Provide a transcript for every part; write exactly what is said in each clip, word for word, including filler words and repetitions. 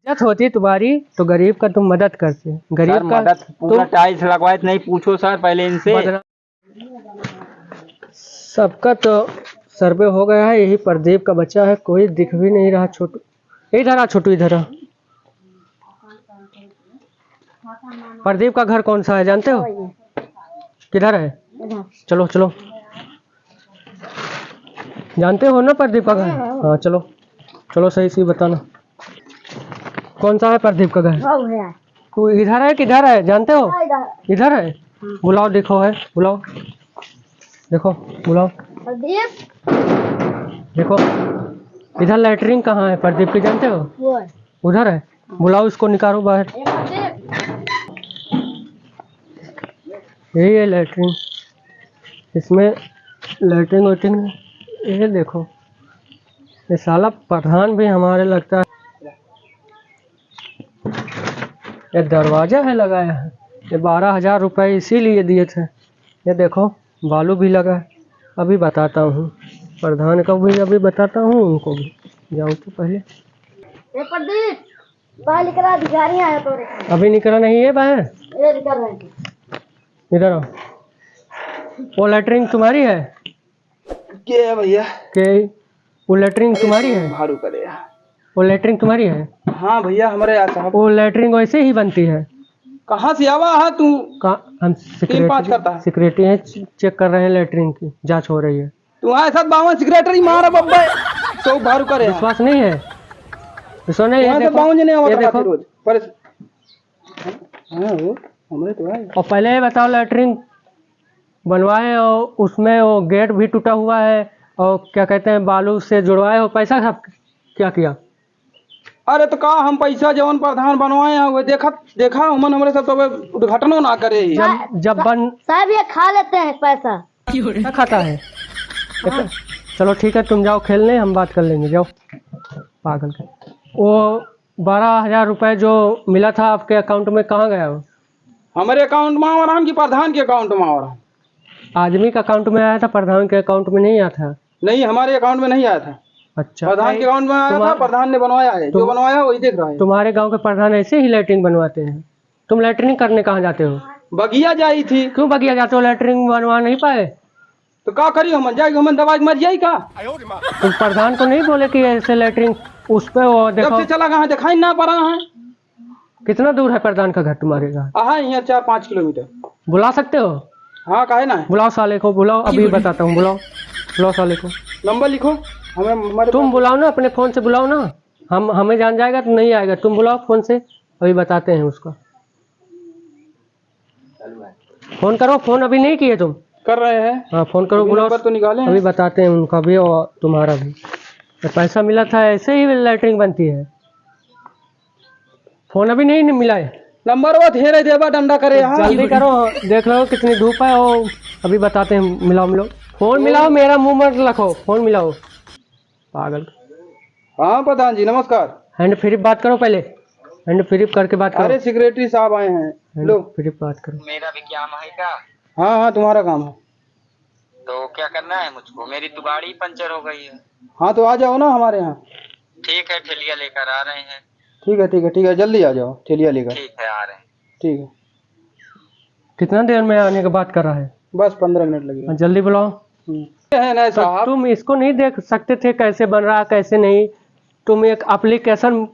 मदद होती तुम्हारी तो गरीब का तुम मदद करते। गरीब सर, का मदद पूरा तुम टाइल्स लगवाए थे, नहीं पूछो सर पहले इनसे। बदनाम। सबका तो सर्वे हो गया है, यही प्रदीप का बचा है, कोई दिख भी नहीं रहा। छोटू, इधर आ छोटू, इधर आ। प्रदीप का घर कौन सा है जानते हो? किधर है? इधर। चलो, चलो। जानते हो ना प्रदीप का घर? हाँ, हाँ। हाँ, चलो, चलो, सही से बताना। कौन सा है प्रदीप का घर? वो है। वो इधर है, किधर है, जानते हो? हाँ, इधर। इधर है? हाँ। बुलाओ, देखो है, बुलाओ। देखो, बुलाओ। प्रदीप। देखो, इधर लैट्रिन कहाँ है प्रदीप की, जानते हो? वो है। उधर है? बुलाओ, इसको निकालो बाहर। ए, प्रदीप। यही है लैट्रिन, इसमें लैट्रिन वैट्रिन, ये देखो, ये साला प्रधान भी हमारे लगता है, ये दरवाजा है लगाया है, ये बारह हजार रुपये इसीलिए दिए थे। ये देखो, बालू भी लगा है, अभी बताता हूँ प्रधान को भी, अभी बताता हूँ उनको भी। जाओ तो पहले। ए प्रदीप, बाहर निकला, भिखारी आया तोरे। अभी निकला नहीं है बाहर? ये निकल रहे हैं। इधर आओ। वो लैट्रिन तुम्हारी है? के है भैया? के? वो लैट्रिन अरे तुम्हारी है? भारू करे यार। वो लैट्रिन तुम्हारी है? हाँ भैया, हमारे यहाँ साहब। वो लैट्रिन वैसे ही बनती है। कहाँ से आवा है तू? का-, हम तीन पाँच security, करता है। Security हैं, चे-, check कर रहे हैं लैट्रिन की, जांच हो रही है। तुम्हारे साथ बावन secretary मारा बब्बे, सौ भारू करे हैं। विश्वास नहीं है? विश्वास नहीं है, तुम्हारे साथ देखो। बावन जने आवा ये करता देखो। रोज। पर हाँ, वो हमरे तो है। और पहले ये बताओ, लैट्रिन बनवाए और उसमें वो गेट भी टूटा हुआ है और क्या कहते हैं, बालू से जुड़वाए हो, पैसा सब क्या किया? अरे तो का हम पैसा जवन प्रधान बनवाए हैं, वो देखा, देखा हमन हमरे सब तो उद्घाटनो ना करे ही। जब, जब बन साहब, ये खा लेते हैं पैसा। क्या खाता है? हाँ। चलो ठीक है, तुम जाओ खेलने, हम बात कर लेंगे, जाओ। पागल का। वो बारह हजार रुपए जो मिला था आपके account में, कहाँ गया वो? हमारे account में आवा रहन कि प्रधान के account में आवा रहन? आदमी का account में आया था, प्रधान के account में नहीं आया था। नहीं, हमारे account में नहीं आया था। अच्छा। प्रधान के account में आया था, तुम्हारे प्रधान ने बनवाया है, जो तुम बनवाया वही देख रहा है। तुम्हारे गांव के प्रधान ऐसे ही लैट्रिन बनवाते हैं। तुम लैट्रिन करने कहाँ जाते हो? बगिया जाई थी। क्यों बगिया जाते हो? लैट्रिन बनवा नहीं पाए? तो का करी हमन, जाई हमन दवाई के मर जाई का? तुम प्रधान को नहीं बोले कि ऐसे लैट्रिन उस पे वो जब देखो। से चला गया है, दिखाई ना पड़ा है। कितना दूर है प्रधान का घर तुम्हारे घर? आहा, यहाँ चार पाँच किलोमीटर। बुला सकते हो? हाँ, काहे ना? बुलाओ साले को, बुलाओ, अभी बताता हूँ, बुलाओ, बुलाओ साले को। नंबर लिखो, हमें, हमारे तुम पास बुलाओ ना, अपने फोन से बुलाओ ना, हम, हमें जान जाएगा तो नहीं आएगा। तुम बुलाओ फोन से, अभी बताते हैं उसका। फोन करो, फोन अभी नहीं किए तुम? कर रहे हैं। हाँ, फोन करो, अभी बुलाओ। नंबर तो निकाले हैं। अभी बताते हैं उनका भी और तुम्हारा भी। तो पैसा मिला था, ऐसे ही लैट्रिन बनती है। फोन अभी नहीं, नहीं मिला है। नंबर वो धेरे देबा डंडा करे, हाँ। जल्दी करो, देख लो कितनी धूप है। और अभी बताते हैं, मिलाओ, मिलाओ। फोन मिलाओ, मेरा मुंह मत रखो, फोन मिलाओ। पागल। हाँ प्रधान जी, नमस्कार। Hand free बात करो पहले, hand free करके बात करो। अरे secretary साहब आए हैं, hand लो। Free बात करो। मेरा भी काम है क्या? हाँ, हाँ, तुम्हारा काम है। तो क्या करना है मुझको? मेरी तो गाड़ी पंचर हो गई है। हाँ, तो आ जाओ ना हमारे यहाँ। ठीक है, ठेलिया लेकर आ रहे हैं। ठीक है, ठीक है, ठीक है, जल्दी आ जाओ ठेलिया लेकर। ठीक है, आ रहे हैं। ठीक है। कितना देर में आने का बात कर रहा है? बस पन्द्रह मिनट लगेगा। हाँ, जल्दी बुलाओ। हम्म। ये है ना तो साहब। तुम इसको नहीं देख सकते थे कैसे बन रहा, कैसे नहीं? तुम एक application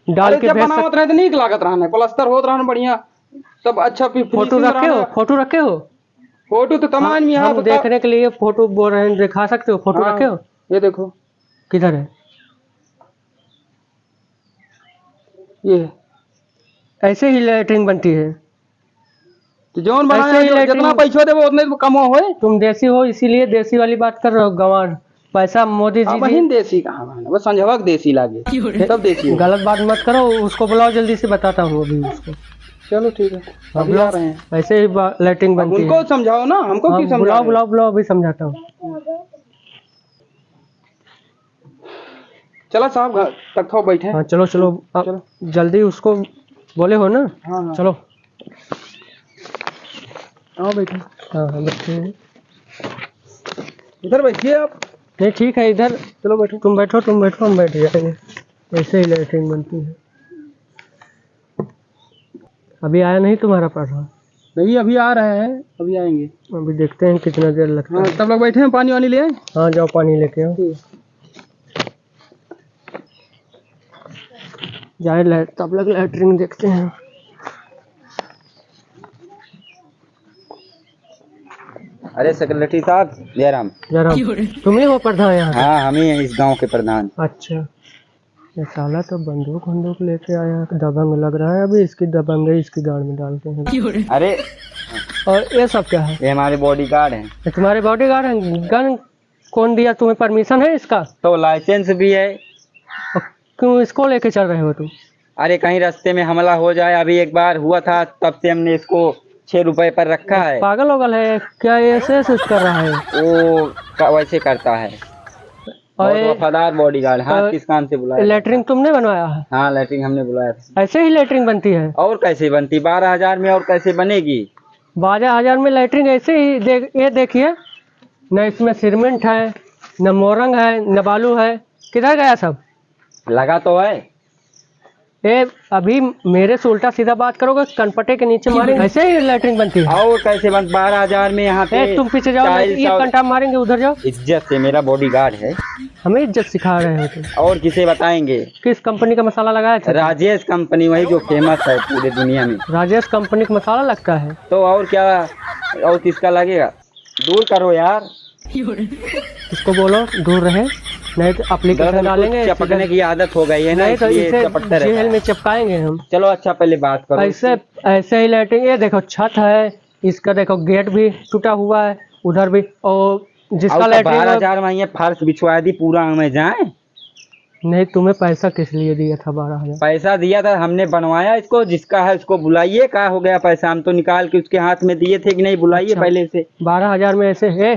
डाल अरे, के जब भेज बनावत सक- रहे तो नीक लागत रहा ना, प्लास्टर होत रहा ना बढ़िया, सब अच्छा फि-, फोटो finishing रखे रहा हो? ना। फोटो रखे हो? फोटो तो तमाम हम, यहाँ हम तो देखने के लिए फोटो बोल रहे हैं, दिखा सकते हो? फोटो हाँ, रखे हो? ये देखो। किधर है? ये। ऐसे ही लैट्रिन बनती है। तो जौन बनाए ऐसे हो, ही जो, लैट्रिन जितना पैसा देबो, उतने कमो होए। तुम देसी हो, इसीलिए देसी वाली बात कर रहे हो, गंवार। पैसा मोदी जी अब बहिन देसी कहाँ बहिन? वो संझवा के देसी लागे। सब देसी हो। गलत बात मत करो, उसको बुलाओ, जल्दी से बताता हूँ अभी उसको। चलो ठीक है, हाँ, अभी आ बुलाओ। रहे हैं। ऐसे ही बा-, लैट्रिन अब बनती उनको है। समझाओ ना, हमको हाँ, क्यों समझा बुलाओ, रहे हो? बुलाओ, बुलाओ, अभी समझाता हूँ। चला साहब, घर तक थो बैठे। हाँ, चलो, चलो, आप चलो। जल्दी उसको बोले हो ना? हाँ, हाँ। चलो। आओ, बैठो। हाँ, हाँ, बैठे हैं। इधर बैठिए आप। नहीं, ठीक है, इधर। चलो, बैठो। तुम बैठो, तुम बैठो, हम बैठ जाएंगे। ऐसे ही लैट्रिन बनती है। अभी आया नहीं तुम्हारा प्रधान? नहीं, अभी आ रहे हैं, अभी आएंगे। अभी देखते हैं कितना देर लगता हाँ, है। तब लोग बैठे हैं, पानी वानी ले आए? हाँ, जाओ पानी लेके आओ। ठीक। जाए लैट-, तब लग लैट्रिन देखते हैं। अरे सेक्रेटरी साहब, जयराम। जयराम, तुम ही हो प्रधान यहाँ के? हाँ, हम ही हैं इस गांव के प्रधान। अच्छा, ये साला तो बंदूक वंदूक लेके आया है, दबंग लग रहा है। अभी इसकी दबंगई इसकी गांड में डालते हैं। अरे, और ये सब क्या है? ये हमारे बॉडीगार्ड हैं। ये तुम्हारे बॉडीगार्ड हैं? गन कौन दिया तुम्हें, परमिशन है इसका? तो लाइसेंस भी है। और क्यों इसको लेके चल रहे हो तुम? अरे, कहीं रास्ते में हमला हो जाए, अभी एक बार हुआ था, तब से हमने इसको छह रुपए पर रखा है। पागल वगल है क्या, ऐसे ऐसे कर रहा है? वो का-, वैसे करता है। और बहुत ये, वफादार बॉडीगार्ड। हाँ, और किस काम से बुलाया था? लैट्रिन तुमने बनवाया है? हाँ, लैट्रिन हमने बुलाया था। ऐसे ही लैट्रिन बनती है? और कैसे बनती, बारह हजार में और कैसे बनेगी? बारह हजार में लैट्रिन ऐसे ही देख, ये देखिए, न इसमें सीमेंट है, न मोरंग है, न बालू है। किधर गया सब? लगा तो है। ए, अभी मेरे से उल्टा सीधा बात करोगे, कनपटे के नीचे मारेंगे। ऐसे ही लैट्रिन बनती है। और कैसे बन-, बारह हजार में यहाँ पे ए, तुम पीछे जाओ, टाइल्स ये और कंटा मारेंगे, उधर जाओ। इज्जत से, मेरा बॉडीगार्ड है। हमें इज्जत सिखा रहे हो तुम। और किसे बताएंगे? किस कंपनी का मसाला लगाया था? राजेश कंपनी, वही जो फेमस है पूरे दुनिया में। राजेश कंपनी का मसाला लगता है? तो और क्या, और किसका लगेगा? दूर करो यार। इसको बोलो दूर रहे, नहीं तो एप्लीकेशन दरअसल डालेंगे कुछ चपकने सीधा। की आदत हो गई है ना, नहीं तो इसलिए इसे चपकता रहता जेल है। में चिपकाएंगे हम। चलो अच्छा, पहले बात करो ऐसे, इससे। ऐसे ही लैट्रिन, ये देखो छत है, इसका देखो गेट भी टूटा हुआ है, उधर भी, और जिसका और का लैट्रिन बारह हजार में ये फर्श बिछवा दी पूरा में जाए। नहीं, तुम्हें पैसा किस लिए दिया था बारह हजार? पैसा दिया था, हमने बनवाया इसको, जिसका है उसको बुलाइए। का हो गया पैसा? हम तो निकाल के उसके हाथ में दिए थे कि नहीं, बुलाइए अच्छा। पहले से। बारह हजार में ऐसे है,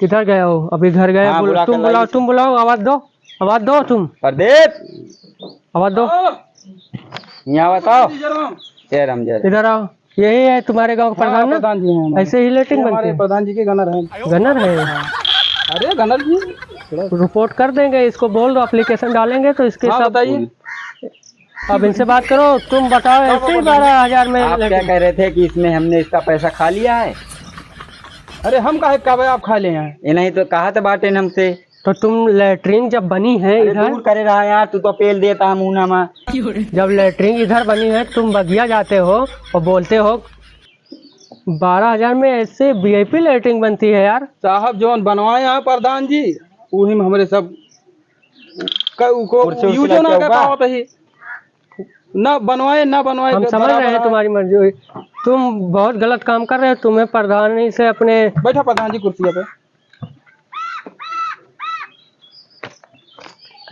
किधर गया हो? अभी घर गया, हाँ, बुला, बुला तुम कर बुलाओ, लाइए। तुम बुलाओ, आवाज दो, आवाज दो तुम। प्रदीप, आवाज दो। यहाँ बताओ। जय राम, जय राम। इधर आओ। यही है तुम्हारे गांव का हाँ, प्रधान ना? प्रधान जी हैं हमारे। ऐसे ही लैट्रिन ये बनते हमारे हैं? प्रधान जी के गनर हैं। गनर है? अरे गनर जी, थोड़ा रिपोर्ट कर देंगे, इसको बोल दो, एप्लीकेशन डालेंगे तो इसके हाँ, सब बताइए। अब इनसे बात करो, तुम बताओ, हाँ, ऐसे ही बोलो। बारह हजार में आप क्या लैट्रिन। कह रहे थे कि इसमें हमने इसका पैसा खा लिया है? अरे हम काहे का भाई आप खा ले हैं? ये नहीं तो कहा तो बाटे हमसे। तो तुम लैट्रिन जब बनी है अरे इधर दूर करे रहा यार, तू तो पेल देता हम ऊना मा। जब लैट्रिन इधर बनी है, तुम बगिया जाते हो और बोलते हो, बारह हजार में ऐसे वीआईपी लैट्रिन बनती है यार। साहब, जौन बनवाए हैं प्रधान जी, वही में हमरे सब क-, उको कुर्सी उर्सी यूजो ना लग कर गया पावत ही। ना बनवाए, ना बनवाए, हम समझ रहे हैं बराबर है। तुम्हारी मर्जी हुई। तुम बहुत गलत काम कर रहे हो, तुम्हें प्रधानी से अपने बैठो प्रधान जी कुर्सी पे।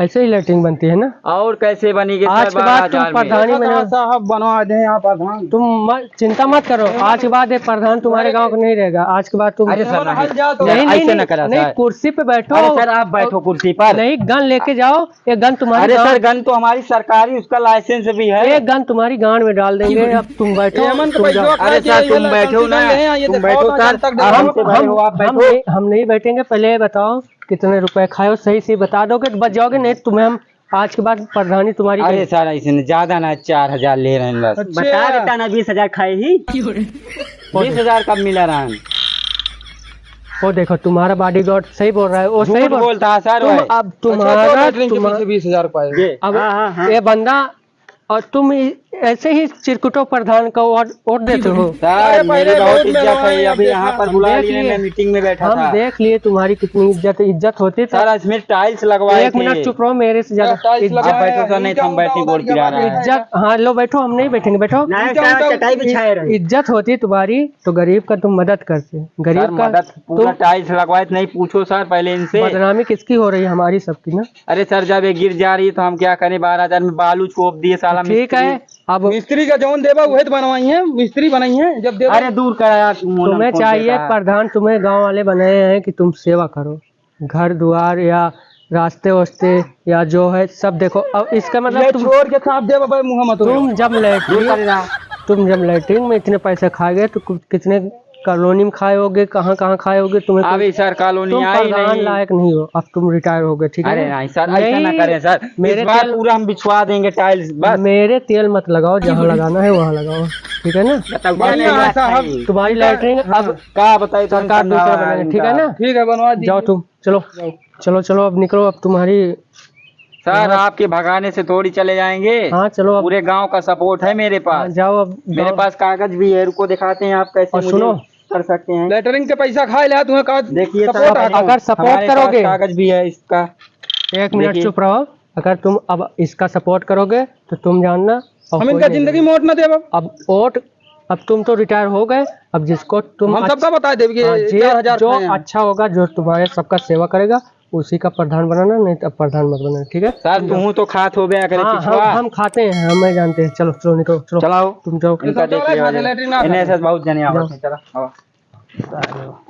ऐसे ही लैट्रिन बनती है ना? और कैसे बनेगी आज सर, के बाद तुम बारह हजार में? प्रधानी देखो बनो। कहाँ साहब बनवा दे यहाँ प्रधान। तुम मत, चिंता मत करो, आज के बाद ये प्रधान तुम्हारे गांव का नहीं रहेगा। आज के बाद तुम अरे सर, नहीं। हल जाओ तो नहीं, नहीं, ऐसे नहीं, ना करा नहीं, सर। कुर्सी पे बैठो। अरे सर, आप बैठो कुर्सी पर। नहीं, गन लेके जाओ, ये गन तुम्हारी अरे गांड सर, गन तो हमारी सरकारी, उसका लाइसेंस भी है। ये गन तुम्हारी गांड में डाल देंगे, अब तुम बैठो, ये मन को तुम बैठो, जाओ। अरे सर, तुम बैठो ना, तुम बैठो सर, आराम से बैठो, हम, आप हम बैठो। नहीं, हम नहीं बैठेंगे, पहले ये बताओ, कितने रुपए खाए हो, सही सही बता दोगे तो बच जाओगे, नहीं तो तुम्हें हम आज के बाद प्रधानी तुम्हारी अरे करेंगे। सर, ऐसे नहीं, ज्यादा ना, चार हजार ले रहे हैं बस। अच्छा। बता देता ना, बीस हजार खाए ही। बीस हजार कब मिला रहा है? वो देखो, तुम्हारा बॉडीगार्ड सही बोल रहा है, वो सही झूठ बोल बोलता है सर, तुम भाई। अब अच्छा, तुम्हारा, दो लैट्रिन के तुम्हारा पीछे बीस हजार पाए। ये। अब हाँ, हाँ, हाँ। ये बंदा और तुम इ-, ऐसे ही चिरकुटो प्रधान का वोट, वोट देते हो। सर, अरे, पहले मेरी बहुत बहुत इज्जत है, मेहरबानी अभी है, यहाँ पर हम बुला देख लिए, लिए। मैं मीटिंग में बैठा हम था। देख लिए तुम्हारी कितनी इज्जत, इज्जत होती तो सर, इसमें टाइल्स लगवाए एक थे। मिनट चुप रहो, मेरे से ज्यादा टाइल्स इज्जत आप बैठो सर, नहीं तो हम बैठने गोड़ पिला रहा है। इज्जत, हाँ, लो बैठो, हम नहीं बैठेंगे, बैठो। नहीं, इनका सर, उनका चटाई बिछाए रहे। इज्जत होती तुम्हारी तो गरीब का तुम मदद करते, गरीब सर, का मदद पूरा तुम टाइल्स लगवाए थे, नहीं पूछो सर पहले इनसे। बदनामी किसकी हो रही है? हमारी सबकी ना। अरे सर, जब ये गिर जा रही है तो हम क्या करें? बारह हजार में बालू चोप दिए साला ठीक मिस्त्री। है, अब मिस्त्री का जौन देबा उहे तो बनवाई है, मिस्त्री बनाई है, जब देबा अरे दूर कर यार, तू मोनम तुम्हें फोन चाहिए देता है। प्रधान, तुम्हें गांव वाले बनाए हैं कि तुम सेवा करो, घर द्वार या रास्ते वास्ते या जो है सब देखो। अब इसका मतलब ये तुम छोड़ के साफ देबा भाई मुँह मत तुम जब दूर लैट्रिन, कर यार। तुम जब लैट्रिन में इतने पैसे खा गए तो कु-, कितने कॉलोनी में खाए होगे, कहाँ कहाँ खाए होगे, तुम्हें कोई, अभी सर, कॉलोनी तुम आई प्रधान नहीं। लायक नहीं हो, अब तुम रिटायर हो गए, ठीक है अरे ना? नहीं सर, ऐसा ना नहीं, करें सर, मेरे इस बार तेल, पूरा हम बिछवा देंगे टाइल्स, बस। मेरे तेल मत लगाओ, जहाँ लगाना है वहाँ लगाओ, ठीक है ना? बताओ, क्या नहीं, नहीं, ऐसा हम तुम्हारी लैट्रिन अब का बताइए, सरकार दूसरा बनाएगा, ठीक है ना? ठीक है, बनवा दीजिए। जाओ तुम, चलो, जाओ। चलो, चलो, अब निकलो, अब तुम्हारी सर, यहाँ आपके भगाने से थोड़ी चले जाएंगे। हाँ, चलो अब। पूरे गांव का सपोर्ट है मेरे पास। हाँ, जाओ अब मेरे गाँव। पास कागज भी है, रुको, दिखाते हैं आप कैसे और मुझे सुनो। कर सकते हैं। लेटरिन के पैसा खाए ला, तुम्हें का देखिए सर, सपोर्ट है? अगर सपोर्ट हमारे पास करोगे। कागज भी है इसका। एक मिनट देखिए। चुप रहो। अगर तुम अब इसका सपोर्ट करोगे तो तुम जानना, और हम कोई इनका नहीं जिंदगी में वोट ना देब अब। अब वोट, अब तुम तो रिटायर हो गए, अब जिसको तुम हम अच्छ-, सबका बता देब कि हाँ, जे चार हजार जो खाए हैं। अच्छा होगा, जो तुम्हारे सबका सेवा करेगा, उसी का प्रधान बनाना, नहीं तो प्रधान मत बनाना, ठीक है? सर, तुम जाओ। तुम तो खात हो गया, अगर हाँ, हम, पिछवा। हम खाते हैं, हमें जानते हैं। चलो, चलो, निकलो, चलो। चलाओ। तुम जाओ। इनका चलो, देख लिया चलो, जाए। लेटरिन ना इनमें से बहुत जने आवत जाओ। हैं, चला, आवा।